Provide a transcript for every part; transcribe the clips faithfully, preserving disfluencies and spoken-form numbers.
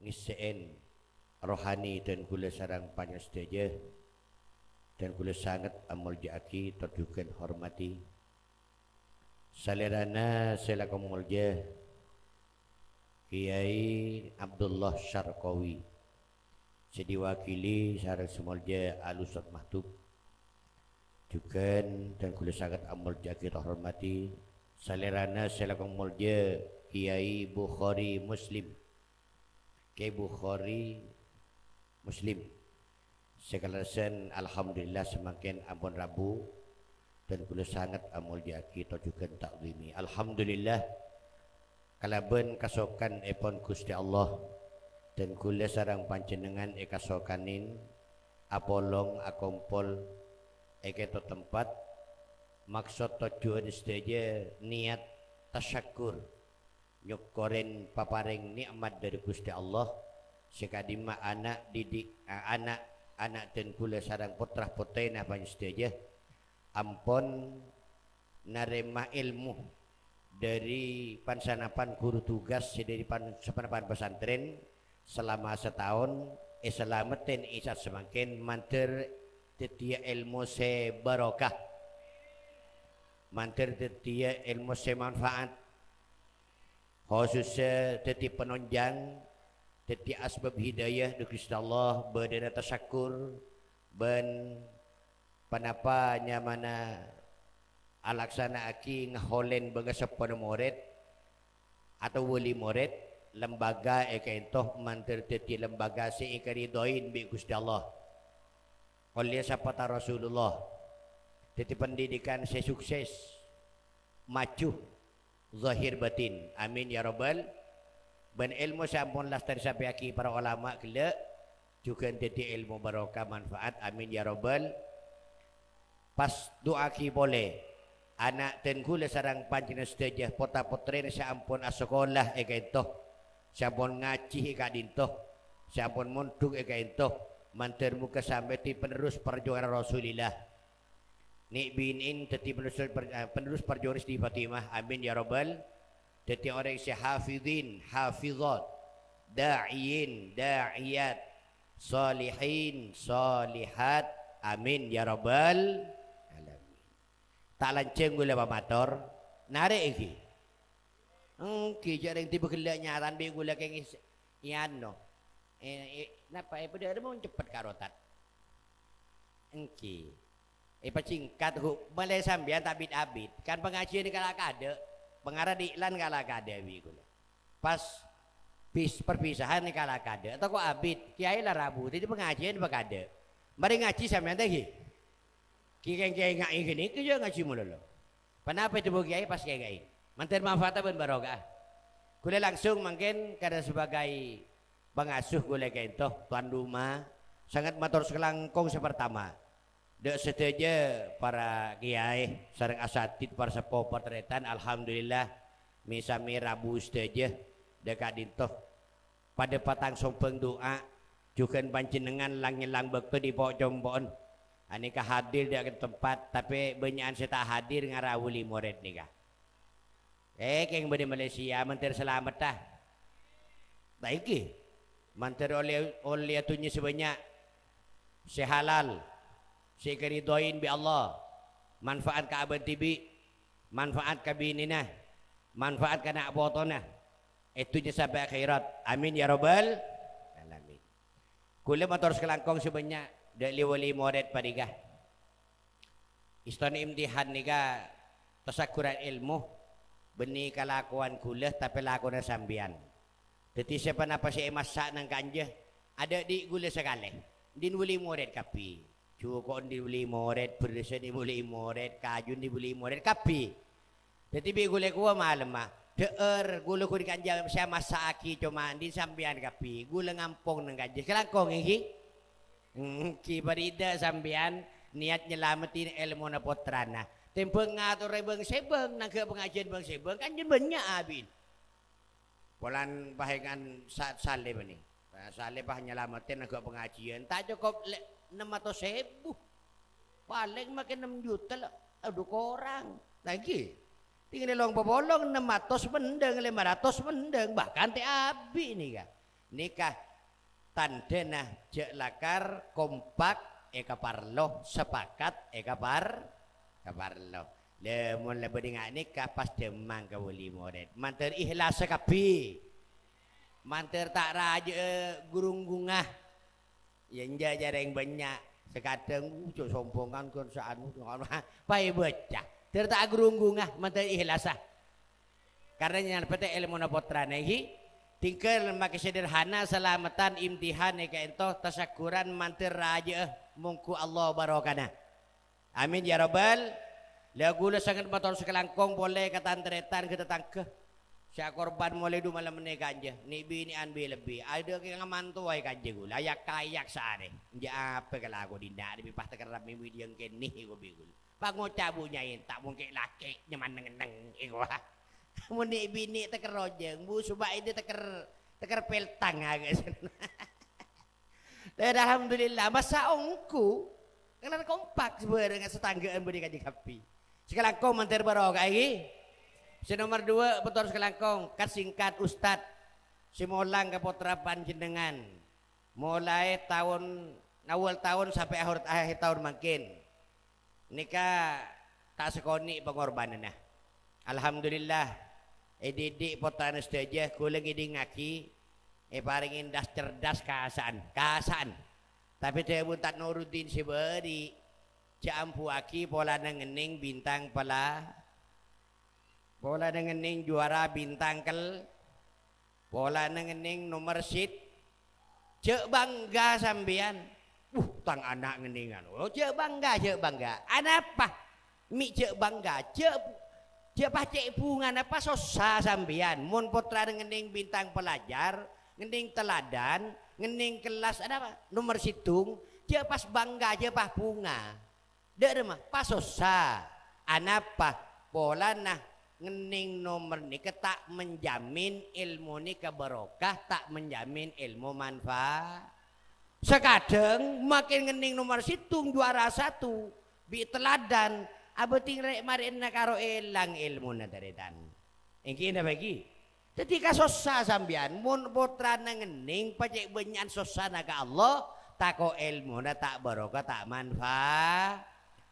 ngessè'è rohani dân kaulâ sareng panjhennengngan sadhâjâ, dân kaulâ sanget amolja'aghi tor jhughân hormadhi. Salèrana sè langkong molja Kiai Abdullah Syarqawi, sè èwakili sareng sè molja Al Ustaz Mahdub. Jhughân dân kaulâ sanget amolja'aghi tor hormadhi salèrana sè langkong molja Kiai Bukhari Muslim. Kiai Bukhari Muslim. Sè kalerressan, alhamdulillah, samangkèn ampon rabu, dân kaulâ sanget amolja'aghi tor jhughân ta'dhimi. Alhamdulillah, kalabân kasokanèpon Ghustè Allah, dân kaulâ sareng panjhennengngan èkasokanin apolong akompol è kèto tempat, maksod tojjhuwân sadhâjâ niyat tasyakkur, nyokkorè paparèng nè'mat dhâri Ghustè Allah, sè ka'dimma ana' didik, a-, ana', ana' dân kaulâ sareng pottra-pottrèna panjhennengngan sadhâjâ ampon narèma èlmo dhâri pan-sanapan ghuru tugas sè dhâri pan-, sanapan pesantren salama sataon, èsalameddhi è saat samangkèn mandhâr dhâddhiyâ èlmo sè barokah, mandhâr dhâddhiyâ èlmo sè manfaat, khusussa dhâddhi panonjhâng, dhâddhi asbab hidayah dhâri Ghustè Allah, bâdâna tasyakkur, bân ponapa nyamana alaksana'aghi ngaholèn bângaseppona morèd, atau wali morèd, lembaga è ka'dinto mandhâr dhâddhi lembaga sè èkaridhoi bi' Ghustè Allah. Ollè sapata Rasulullah. Dhâddhi pendidikan sè sukses, maju, zahir batin. Amin ya rabbal. Bân èlmo sè ampon lastarè sampèyaghi para ulama ghellâ', jhughân dhâddhi èlmo barokah manfaat. Amin ya rabbal. Pas du'aaghi polè ana' dân kaulâ sareng panjhennengngan sadhâjâ, pottra-pottrèna sè ampon asakola è ka'dinto, sè ampon ngajhi è ka'dinto, sè ampon mondhuk è ka'dinto, mandhâr moghâ sampè' dhâddhi penerus parjuwangan Rasulillah. Nè'-binè'èn dhâddhi penerus par-, eh, penerus parjuwangan Siti Fatimah. Amin ya rabbal. Dhâddhi orèng sè hafidhin, hafidhat, da'iyin, da'iyat, shalihin, shalihat. Amin ya rabbal alamin. Ta' lanjhâng kaulâ pamator, narè' èngghi. Èngghi, jhâ' rèng dhibi' ghellâ' nyarana bi' kaulâ kèngèng s-, èano. Eh, eh, napa, eh, padâ mon ceppet karotan. Èngghi. Èpacèngkat, ghu, molaè sampèyan ta' bit-abit. Kan pangajiân kala kadâ', pangarah iklan kala kadâ' bi' kaulâ. Pas pis-, perpisahan kala kadâ', tako' abit, kèyaè la rabu, dhâddhi pangajiân pakadâ'. Marè ngajhi sampèyan ta' èngghi? Kèngèng-kèngèng ghânèka jhâ' ngajhi malolo. Ponapa èdhâbu kèyaè pas kèngèng? Mandhâr manfaat bân barokah. Kaulâ langsung mangkèn karana sabagai pangasuh kaulâ ka'dinto, tuan rumah, sanget mator sakalangkong sè partama. Dhâ' sadhâjâ para kèyaè sareng asatid, para seppo, partarètan, alhamdulillah, mè-, samè rabu sadhâjâ dhâ' ka'dinto. Padâ patang sombhâng du'a, jhughân panjhennengngan lang-nyellang bâkto dhipo'-compo'en. Anèka hadir dhâ' tempat, tapè bânnya'an sè ta' hadir ngara wali morèd nèka. Eh, kèng bâdâ Malaysia, mandhâr salamet, ta? Ta' èngghi. Mandhâr ollè, ollè dhunnya sè bânnya', sè halal, sè èkaridhoi bi' Allah, manfaat ka abâ'na dhibi', manfaat ka binèna, manfaat ka na' potona, è dhunnya sampè' akhèrat. Amin ya rabbal alamin. Kaulâ mator sakalangkong sè bânnya' dhâ' li-wali morèd panèka. Èsthona imtihan nèka tasagghurân èlmo, bânnè kalakowan kaulâ, tapè lakona sampèyan. Dhâddhi, saponapa sè èmassa' nang kanja, adhâ' dhi' kaulâ sakalè. Dhin wali morèd kabbhi. Jhuko'en dhin wali morèd, bherrâsân dhin wali morèd, kajun dhin wali morèd kabbhi. Dhâddhi, bi' kaulâ kowa malemma, dhâ'âr, kaulâ ghun kanja sè amassa'aghi coma dhin sampèyan kabbhi. Kaulâ ngampong nang kanja. Kalangkong, èngghi? Èngghi, parida sampèyan niyat nyalameddhi èlmona pottrana. Tèmbhâng ngatorè bâng-sèbâng, nangghâ' pangajiân bâng-sèbâng, kan jân bânnya' abin. Polana pahèngan sa-, salè bânnè. Nah, salè pas nyalameddhi nangghâ' pangajiân, ta' cokop lè-, ennem atos èbu. Palèng makè ennem juta la, adhu, korang. Nah, èngghi. Tinggal long popolong, ennem atos mendhâng, lèma ratos mendhâng, bahkan ta' abit nèka. Nèka tandhâna jhâ' lakar kompak èkaparlo, sepakat èkapar-, kaparlo. Lha, mon la bâdhi nga' nèka pas dhâmmang ka wali morèd. Mandhâr ihlasa kabbhi. Mandhâr ta' rajâ'â gurunggungnga. Iyâ, enjâ' jhâ' rèng bânnya'. Sakadhâng, uh, jhâ' sombongan kan sè anu, pas èbâca. Dhâr ta' gurunggungnga, mandhâr ihlasa. Karna nyalpètè èlmona pottrana ghi, tinggal makè sederhana, salameddhân, imtihan, èkaènto, tasakkuran, mandhâr rajâ'â, mongghu Allah barokana. Amin ya rabbal. La kaulâ sanget mator sakalangkong polè ka tan-tarètan, ka tatangghâ. Sè akorban molè du malem nèka, enjâ', nè'-binè'an bi-, lebbi. Adâ' kè ngamanto wae, kanjâ kaulâ, ayak-kayak saarè. Enjâ' apa kalako dinna', dâ' bi' pas takerrem bi' diyâ kènè, èko bi' kaulâ. Pangoca' bu nyaè, ta' mongkè' lakè' nyaman neng-enneng, èko. Mon nè'-binè' teker rojâng, bu, soba' èdhi teker, teker peltang agak. Alhamdulillah, masa ongghu. Kèlan kompak sabhârângnga, satangghâ'ân bâdhi kanjeng kabbhi. Sakalangkong mandhâr barokah, èngghi. Sè nomer duwâ', mator sakalangkong, kat-singkat, Ustad, sè molang ka pottra panjhennengngan. Molaè taon, awal taon sampè' ahor-, akhèr taon mangkèn. Nèka ta' sakonè' pangorbhânanna. Alhamdulillah, èdidik pottrana sadhâjâ, kaulâ ngèdingngaghi, èparèngè das-cerdas kasa'an, kasa'an. Tapè dhâbuna Tad Nuruddin sè bâri', jhâ' ambuwâghi polana ngennèng bintang pela-, polana ngennèng juwara bintang kel-, Polana ngennèng nomer sit-, jhâ' bangga sampèyan. "Wuh, tang ana' ngennèngan." Oh, jhâ' bangga, jhâ' bangga. Anapa? Mè' jhâ' bangga. Jhâ', jhâ' pas cè' bhungana pas sossa sampèyan. Mon pottrana ngennèng bintang pelajar, ngennèng teladan, ngennèng kellas, anapa? Nomer sèttong, jhâ' pas bangga, jhâ' pas bhunga. Dâ' remma, pas sossa. Anapa? Polana ngennèng nomer nèka ta' menjamin èlmo nèka barokah, ta' menjamin èlmo manfa-, sakadhâng makè ngennèng nomer sèttong juwara satu, bi' teladan, abâ' ting rè'-marè'na karo èlang èlmona, tarètan. Èngghi napa èngghi? Dhâddhi kasossa sampèyan, mon pottrana ngennèng pacè' bânnya'an sossana ka Allah, tako' èlmona ta' barokah, ta' manfa-,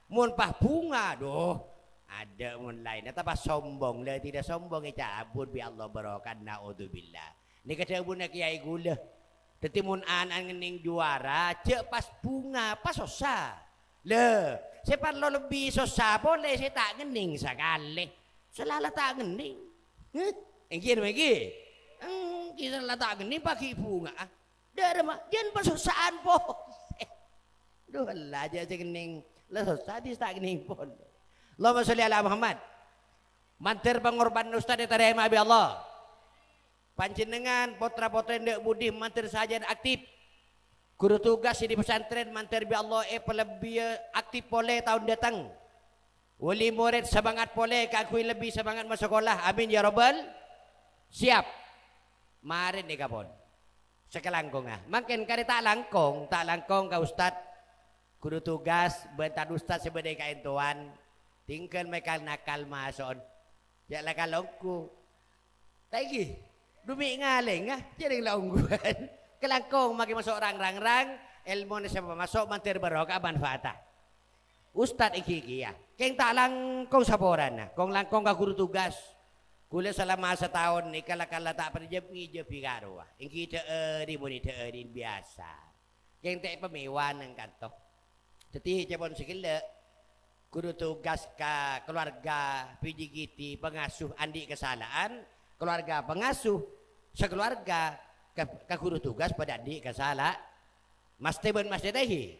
mon pas bhunga, adhu, adâ' mon laènna, ta' pas sombong, la tèdhâ sombong ècabut bi' Allah barokah, naudzubillah. Nèka dhâbuna kèyaè kaulâ. Dhâddhi mon ana'na ngennèng juwara, jhâ' pas bhunga, pas sossa. Lè, sè parlo lebbi sossa polè sè ta' ngennèng sakalè. Sè la la ta' ngennèng. Heh? Èngghi napa èngghi? Èngghi, sè la ta' ngennèng paghi' bhunga. Dâ' remma, jhân pasossa'an polè. Dhu, la jhâ' sè ngennèng. La sossa dhis ta' ngennèng polè. Allahumma sholli ala Muhammad. Mandhâr pangorbhânan Ustad ètarèma bi' Allah. Panjhennengngan, pottra-pottrèna dâ' budhi mandhâr sajân aktif. Ghuru tugas sè di pesantren mandhâr bi' Allah èpalebbiyâ aktif polè taon dâteng. Wali morèd semangat polè kaangghuy lebbi semangat masakola. Amin ya rabbal. Siap. Marè nèka pon. Sakalangkongnga. Mangkèn karè ta' langkong, ta' langkong ka ustad, ghuru tugas, bân tad ustad sè bâdâ è kaèntowan. Tinggal mèkal nakal maso'on. Jhâ' la kalongku. Ta' èngghi? Dhu mè' ngalènga, jhârèng la ongghuwân. Kalangkong makè maso' rang-rang-rang, èlmona sè maso' mandhâr barokah manfaata. Ustad èngghi kèya, kèng ta' langkong saporana, kong-langkong ka ghuru tugas. Kaulâ salama sataon nèka la-, kala ta' parjhâb ngèjhâbi ka rowa. Èngghi dhâ'âri mon è dhâ'âri biyasa. Kèng ta' èpamèwa neng kanto. Dhâddhi, ca'èpon sè ghellâ', ghuru tugas ka keluarga, P J G T, pangasuh andi' kasala'an, keluarga pangasuh, sakeluarga ka, ka ghuru tugas padâ andi' kasala-, mastè bân mastè tèngghi.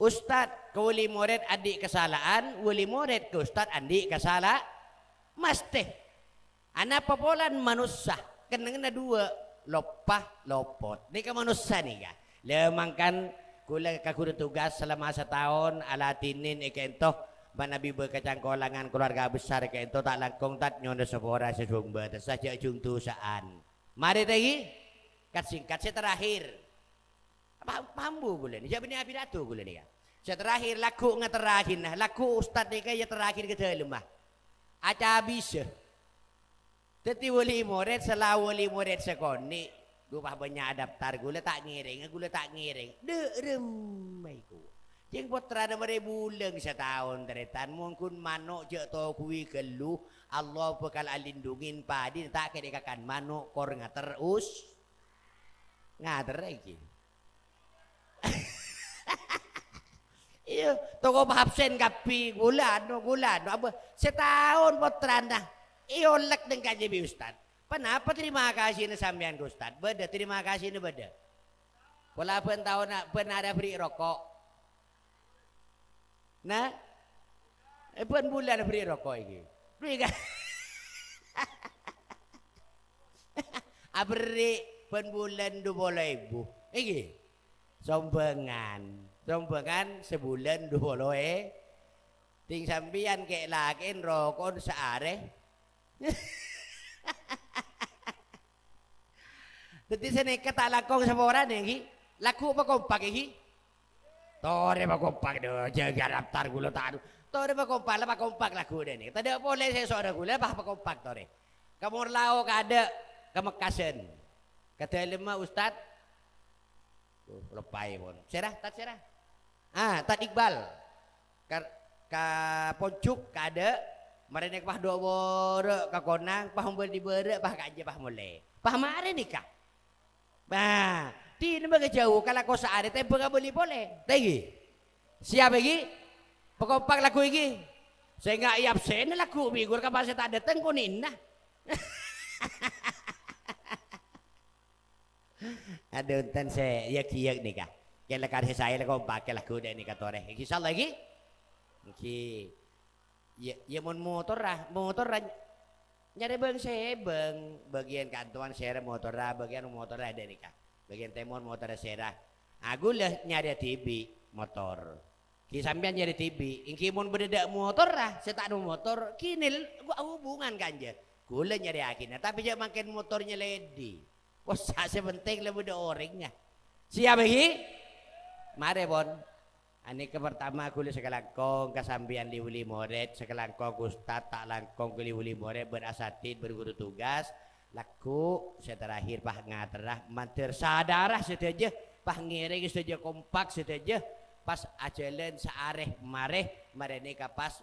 Ustad ka wali morèd andi' kasala'an, wali morèd ka ustad andi' kasala-, mastè. Anapa polana manossa? Kennengnganna dhuwâ', loppa, lopot. Nèka manossa nèka. La mangkana kaulâ ka ghuru tugas salama sataon, aladhinin è kaènto, manabi bâ-, kacangkolangan keluarga besar è kaènto, ta' langkong tad nyo'ona sapora sè jhung bâtessa, jhâ' jhung dhusa'an. Marè tèngghi, kat-singkat sè terakhir. Pa-, paham, Bu, kaulâ nèka? Jhâ' bânnè apidato kaulâ nèka. Sè terakhir, lagghu' ngaterraghi, nah, lagghu' ustad nèka ya terakhir ka dâlemma. Acabisa. Dhâddhi wali morèd, sala wali morèd sakonè', Gu pas bânnya' adaptar, ghulâ ta' ngèrèng, ghulâ ta' ngèrèng. Dâ' remma iku. Jhâng pottrana marè bulâng sataon, tarètan. Mon ghun mano' jhâ' toghuwi ghâllu, Allah bhâkal alindungin padina ta' kèra kakan mano' kor ngater us-, ngaterra iki. Iyâ, toko absen kabbhi, ghulâ anu, ghulâ anu, apa, sataon pottrana èollek neng kajâ bi' Ustad. Ponapa terima kasina sampèyan ka Ustad? Bâdâ, terima kasina bâdâ. Pola bân taon, bân arè aberri' roko'. Nah? Eh, bân bulân aberri' roko' iki. Duwi ka-, aberri' bân bulân du polo èbu. Iki. Sombhângan. Sombhângan sabulân du polo è-, Dhing sampèyan kè'-lakè'en roko'en saarè. Dhâddhi sanèka ta' langkong saporana, ghi. Lagghu' pakompak, ghi. Torè pakompak, dhu, jâgâ daptar ghulâ ta' adu. Torè pakompak, la pakompak lagghu' dâ' nèka. Tadâ' polè sè soro ghulâ, pas pakompak torè. Ka Morlao, ka adâ', ka Mekkasân. Ka dâlemma, Ustad. Oh, loppaè pon. Sèra, Tad, sèra. Ah, Tad Iqbal. Ka, ka Ponjuk, ka adâ'. Marè nèka pas dhu bârâ', ka Konang, pas bâli bârâ', pas ka'anjâ, pas molè. Pas marè nèka. Bah, dinah bâ' ka jhâu, ka lako saarè tèmbhâng abâli polè. Tèngghi. Siap, èngghi? Pakompak lagghu' èngghi? Sènga' èabsèna lagghu' bi' ghur ka pas sè ta' dâteng konè'na. Adhu, enten sè yek-yek nèka. Kèng la karè sè saè la kompak lagghu' dâ' nèka torè. Insyaallah, èngghi? Èngghi. Yâ, yâ mon motorra, motorra nyarè bâng-sèbâng, bâgiyân kantowan sèra motorra, bâgiyân motorra dâ' nèka. Bâgiyân tèmor motorra sèra. A, ghulâ nyarè dhibi' motor. Ghi sampèyan nyarè dhibi', èngghi mon bâdâ dâ' motorra, sè ta' no motor, ghi nèl, ghu-, hubungan kanjâ. Ghulâ nyarèyaghina, tapè jhâ' mangkèn motornya lèdhi. Wah, sa-, sè pentèng la bâdâ orèngnga. Siap, èngghi? Marè, pon. Anèka partama ghulâ sakalangkong ka sampèyan li-wali morèd, sakalangkong ka ustad, ta' langkong ka li-wali morèd, bân asatid, bân ghuru tugas. Lagghu' sè terakhir, pas ngaterra, mandhâr sadhâjâ sadhâjâ, pas ngèrèng sadhâjâ, kompak sadhâjâ, pas ajhâlân saarè marè, marè nèka pas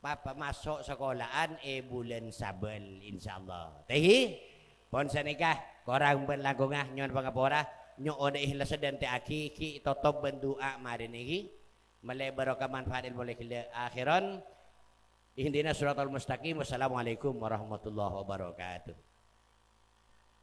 Pa-, pamaso' sakola'an è bulân Sabâl, insyaallah. Tèhi, pon sanèka, korang bân langkongnga nyo'on pangapora, nyo'ona ikhlas dântè'aghi, ghi' totop bân du'a marèna ghi. Mellè barokah manfaat èlmo lè ghellâ'. Akhiran, ihdinas siratal mustaqim. Wassalamualaikum warahmatullahi wabarakatuh.